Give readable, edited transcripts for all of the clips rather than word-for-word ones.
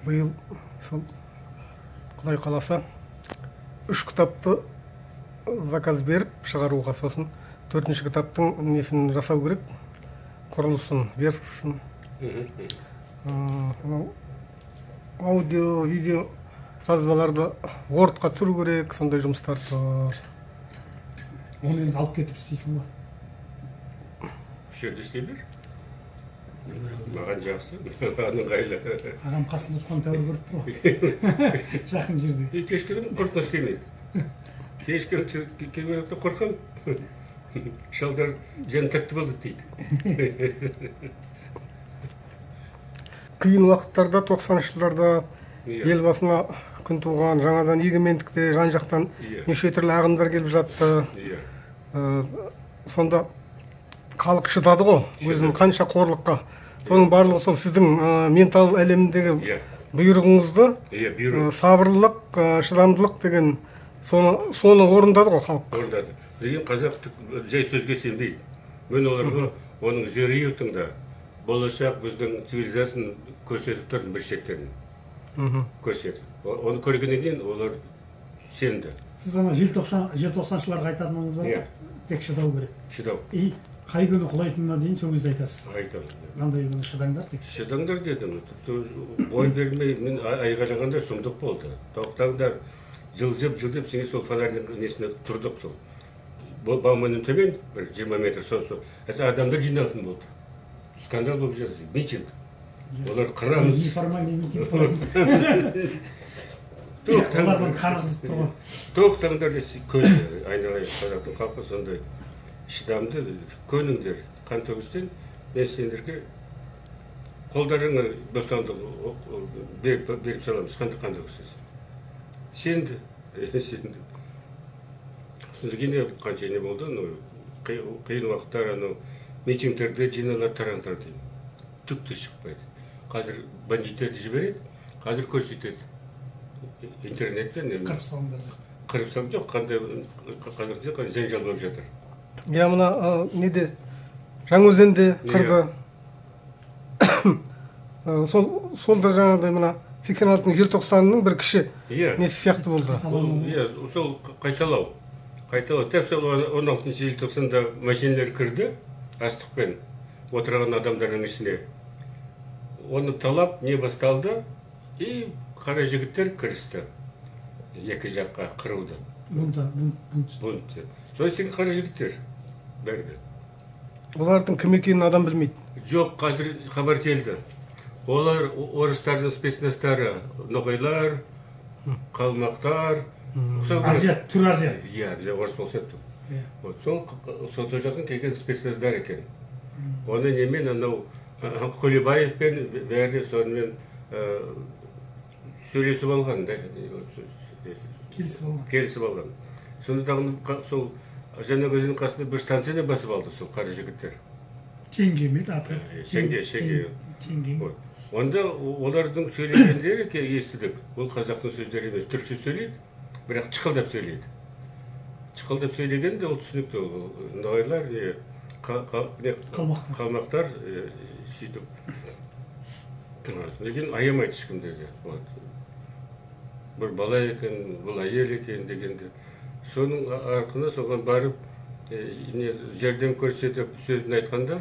Биыл сол Құдай қаласа 3 кітапты заказ беріп шығаруға, сосын 4-ші кітаптың несін жасау керек, құрылысын, версиясын. Аудио, видео жазбаларды Word-қа түсіру керек, сондай жұмыстар тұр. Оны енді алып кетіп істейсің ба? Осы жерде істей бер. Маған жақсы, маған ыңғайлы. Ағам қасында тұрған тәуір көріп тұр ғой. Жақын жерде. Кешкірім қорқыныш келмейді. Кешкірім келген уақытта қорқамын. Шалдар жан тәтті болды дейді. Қиын уақыттарда, 90-шы жылдарда ел басына күн туған, жаңадан егемендікте жан-жақтан неше түрлі ағымдар келіп жатты. Сонда халық шыдады ғой, өзінің қанша қорлыққа. Соның барлығы сол сіздің ментал әлеміндегі бұйрығыңызды, сабырлылық, шыдамдылық деген соны орындады ғой халық. Орындады. Деген қазақ жай сөзге сенбейді. Мен оларға оның Зериевтің да болашақ біздің цивилизацияны көрсетіп тұрдым, бір шеттерін көрсетіп. Оны көргеннен кейін олар сенді. Сіз ана желтоқсаншыларға айтатыныңыз бар ғой, тек шыдау керек. Шыдау. И қай күні құлайтынына дейін сол кезде айтасыз. Айтамын. Қандай күні шыдаңдар тек. Шыдаңдар дедім. Тіпті бой бермей, мен айғайлағанда сұмдық болды. Тоқтаңдар, жылжып, жылжып, сен сол фонарьдың несіне тұрдық сол. Бауманнан төмен, бір 20 метр сол. Адамдар жиналатын болды. Скандал болып жатыр, митинг. Олар қырамыз. Неформальный митинг болады. Олардың қаны қызып тұр ғой. Тоқтаңдар десе, көз айналайын, қазақтың халқы сондай шыдамды, көніңдер, қан төгістен, мен сендерге қолдарыңа бостандық беріп саламыз, қанды қан төгіссіз. Сенді, сенді. Содан кейін қанша не болды, қиын уақыттар, анау митингтерде жиналады, тараңдар деймін. Түк те шықпайды. Қазір бандиттерді жібереді, қазір көрсетеді. Интернеттен қырып салыңдар. Қырып салып жоқ, қандай қазақта қандай жанжал болып жатыр. Я мына неде Жаңаөзенде қырды. Сол да жаңағыдай мына 86-ның желтоқсанының бір кіші несі сияқты болды. Иә, сол қайталау. Қайталау. Тәп сол 16 желтоқсанда машиналар кірді, астықпен отырған адамдардың ішіне. Оны талап не басталды, и қара жігіттер кірісті. Екі жаққа қыруды. Бунт. Бунт. Сол істеген қара жігіттер бәрі. Олардың кім екенін адам білмейді. Жоқ, қазір хабар келді. Олар орыстардың спецназтары, ноғайлар, қалмақтар. Азият, түр азият. Иә, бізде орыс болса еді. Сол сол жақтан келген спецназдар екен. Оны немен анау Құлибаевпен бәрі сонымен сөйлесіп алған да. Келісіп алған. Келісіп алған. Сонда дағы сол Жаңаөзеннің қасында бір станцияны басып алды сол қара жігіттер. Теңге ме аты? Теңге, теңге. Теңге. Онда олардың сөйлегендері естідік. Бұл қазақтың сөздері емес, түркше сөйлейді, бірақ чықылдап сөйлейді. Чықылдап сөйлегенде ол түсінікті. Ноғайлар, қалмақтар сөйтіп. Содан аямайды ешкімді де. Бір бала екен, бұл әйел екен дегенде. Соның арқылы соған барып жәрдем көрсетіп сөзін айтқанда,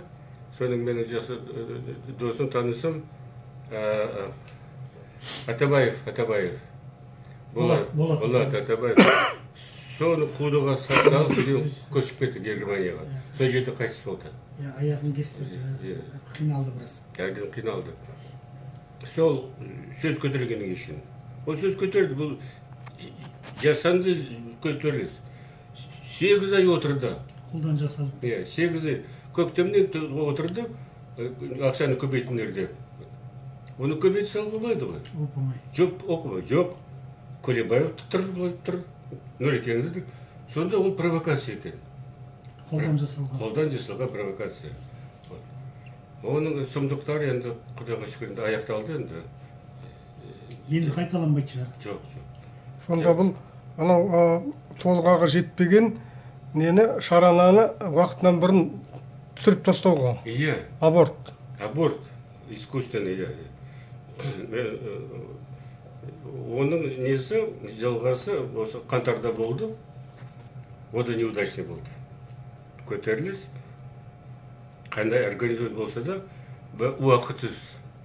соның менің жасы досым, танысым Атабаев, Атабаев. Болат Атабаев. Соны қудыға салып, көшіп кетті Германияға. Сол жерде қайтыс болды. Аяғын кестірді, қиналды біраз. Әбден қиналды. Сол сөз көтергеннен үшін. Ол сөз көтерді, бұл жасанды көтеріліс. 8 ай отырды. Қолдан жасалды. Иә, 8 ай. Көктемнен отырды, ақшаны көбейтіңдер деп. Оны көбейте салуға болмайды ғой. Оп-оңай. Жоқ, оп-оңай. Жоқ. Көлебаев тұр, былай тұр. Нұрекеңді. Сонда ол провокация екен. Қолдан жасалған. Қолдан жасалған провокация. Оның сұмдықтары енді Құдайға шүкір енді аяқталды енді. Енді қайталанбайтын шығар. Жоқ, жоқ. Сонда бұл анау толғағы жетпеген нені, шарананы уақытынан бұрын түсіріп тастауға. Иә. Аборт. Аборт искусственный, иә. Оның несі, жалғасы осы қаңтарда болды. О да неудачный болды. Көтеріліс қандай организован болса да, уақытсыз,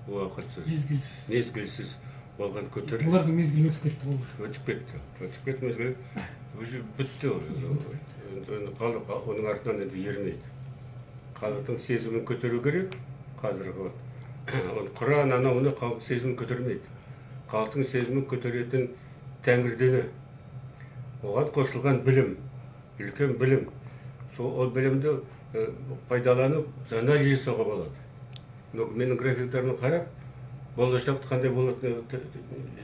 мезгілсіз, мезгілсіз болған көтеріліс. Олардың мезгілі өтіп кетті ол. Өтіп кетті. Өтіп кетті мезгілі. Уже бітті уже. Енді халық оның артынан енді ермейді. Халықтың сезімін көтеру керек. Қазіргі оны Құран, анау оны халық сезімін көтермейді. Халықтың сезімін көтеретін тәңір діні. Оған қосылған білім, үлкен білім. Сол ол білімді пайдаланып, анализ жасауға болады. Менің графиктерімді қарап, болашақта қандай болатыны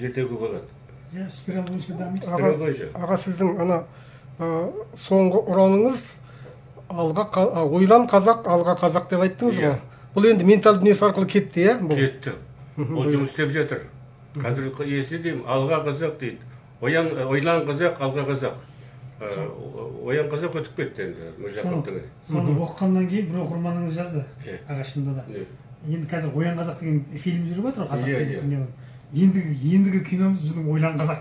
зерттеуге болады. Иә, спираль бойынша дамиды. Спираль бойынша. Аға, сіздің ана соңғы ұраныңыз алға, ойлан қазақ, алға қазақ деп айттыңыз ғой. Бұл енді ментал дүниесі арқылы кетті, иә? Кетті. Ол жұмыс істеп жатыр. Қазір есте деймін, алға қазақ дейді. Ойлан қазақ, алға қазақ. Оян қазақ өтіп кетті енді Міржақыптың. Соны оқығаннан кейін бір оқырманыңыз жазды, аға, шынында да. Енді қазір Оян қазақ деген фильм жүріп жатыр ғой, қазақ фильмі. Ендігі киномыз біздің Ойлан қазақ.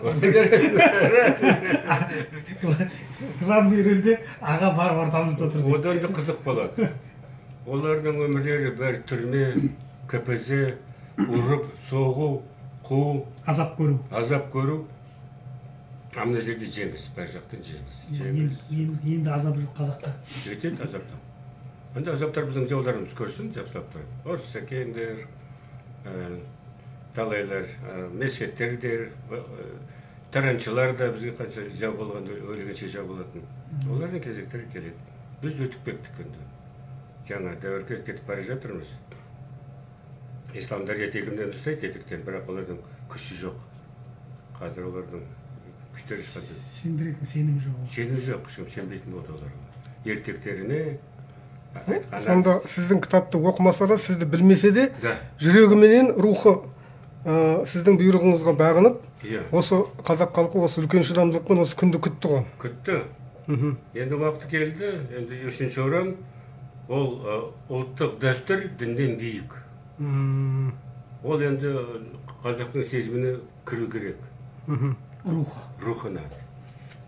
Главный рөлде аға бар ортамызда тұр. Одан да қызық болады. Олардың өмірлері бәрі түрме, КПЗ, ұрып, соғу, қуу, азап көру. Азап көру. А мына жерде жеңіс, бәр жақтан жеңіс. Енді азап жоқ қазақта. Жетеді азаптан. Енді азаптар біздің жауларымыз көрсін, жақсылап тұрып. Орыс сәкендер, талайлар, месхеттердер, тараншылар да бізге қанша жау болған, өлгенше жау болатын. Олардың кезектері келеді. Біз өтіп кеттік енді. Жаңа дәуірге кетіп бара жатырмыз. Исламдар етегімнен ұстайды етектен, бірақ олардың күші жоқ. Қазір олардың күштері шығады. Сендіретін сенім жоқ. Сенім жоқ, сенбейтін болды олар. Ертектеріне айтқаны. Сонда сіздің кітапты оқымаса да, сізді білмесе де, жүрегіменен рухы сіздің бұйрығыңызға бағынып, осы қазақ халқы осы үлкен шыдамдылықпен осы күнді күтті ғой. Күтті. Енді уақыты келді, енді үшінші орын, ол ұлттық дәстүр дінден биік. Ол енді қазақтың сезіміне кіру керек. Рухы. Рухына.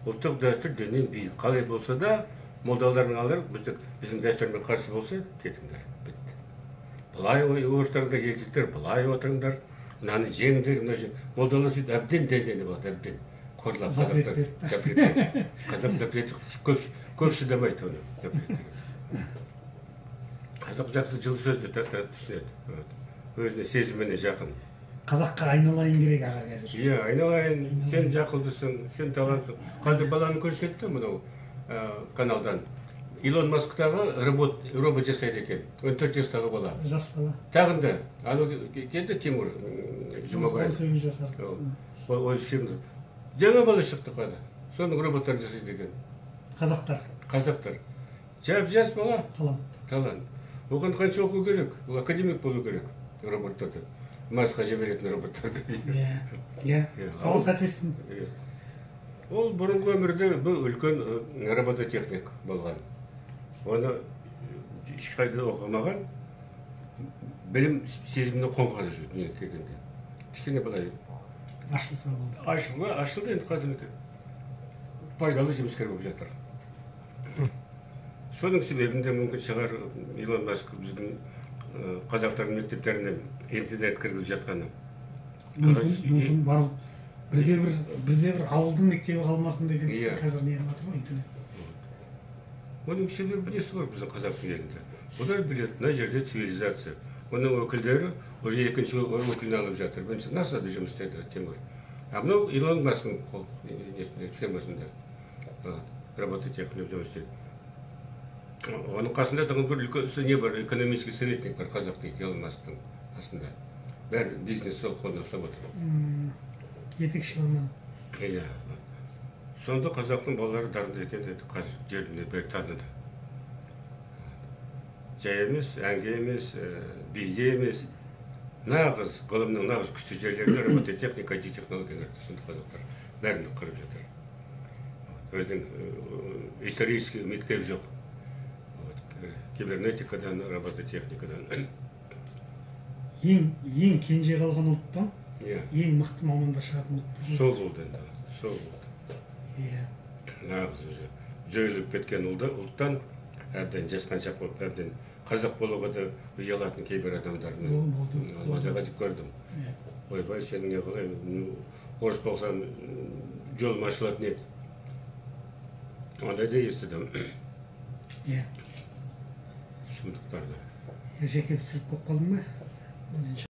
Ұлттық дәстүр діннен биік. Қалай болса да, молдалардың алары біздің дәстүрмен қарсы болса, кетіңдер. Бітті. Былай орыстарыңдар, еркектер, былай отырыңдар, мынаны жеңдер, мына жеңдер. Молдалар сөйтіп әбден дәндені болады, әбден. Қорлап қазақтар. Запреттер. Қазақ запреті көп шыдамайды оны. Қазақ жақсы жылы сөзді түсінеді. Өзіне сезіміне жақын. Қазаққа айналайын керек аға қазір. Иә, айналайын, сен жақылдысың, сен талантсың. Қазір баланы көрсетті мынау каналдан. Илон Масктағы робот жасайды екен. 14 жастағы бала. Жас бала. Тағында, анау келді Тимур Жұмабаев. 18 жасар. Ол жаңа бала шықты қада. Соның роботтарын жасайды екен. Қазақтар. Қазақтар. Жап-жас бала. Талант. Талант. Оған қанша оқу керек? Ол академик болу керек роботтарды. Марсқа жіберетін роботтарды. Иә. Соған соответственно. Ол бұрынғы өмірде бұл үлкен робототехник болған. Оны ешқайда оқымаған, білім сезіміне қонған уже дүниеге келгенде. Кішкене былай ашылса болды. Ашылды, енді қазір пайдалы жұмыскер болып жатыр. Соның себебінде мүмкін шығар Илон Маск біздің қазақтардың мектептеріне интернет кіргізіп жатқаны. Мүмкін барлық бірде бір ауылдың мектебі қалмасын деген қазір не қылып жатыр ғой интернет. Оның себебі несі бар біздің қазақтың елінде? Олар біледі, мына жерде цивилизация. Оның өкілдері уже екінші өкілін алып жатыр. Бірінші НАСАда жұмыс істеді Тимур. А мынау Илон Масктың фирмасында робототехник жұмыс істейді. Оның қасында тағы бір үлкен не бар, экономический советник бар, қазақ дейді, Илон Масктың қасында. Бәрі бизнес сол қолына ұстап отыр. Жетекші маман. Иә. Сонда қазақтың балалары дарынды екен деді, қазір жерінде бәрі таныды. Жай емес, әнге емес, биге емес. Нағыз, ғылымның нағыз күшті жерлерінде робототехника, IT технологиялар сонда қазақтар бәрін қырып жатыр. Өзінің исторический мектеп жоқ. Кибернетикадан, робототехникадан. Ең кенже қалған ұлттан Иә. Ең мықты мамандар шығатын болды. Сол болды енді, сол болды. Иә. Нағыз уже жойылып кеткен ұлттан әбден жасқаншақ болып, әбден қазақ болуға да ұялатын кейбір адамдар. Болды. Ондайға көрдім. Иә. Ойбай, сенің не қалай, орыс болсам жолым ашылатын еді. Ондай да естідім. Иә. Сұмдықтарды. Жеке пісіріп болып қалдың ба?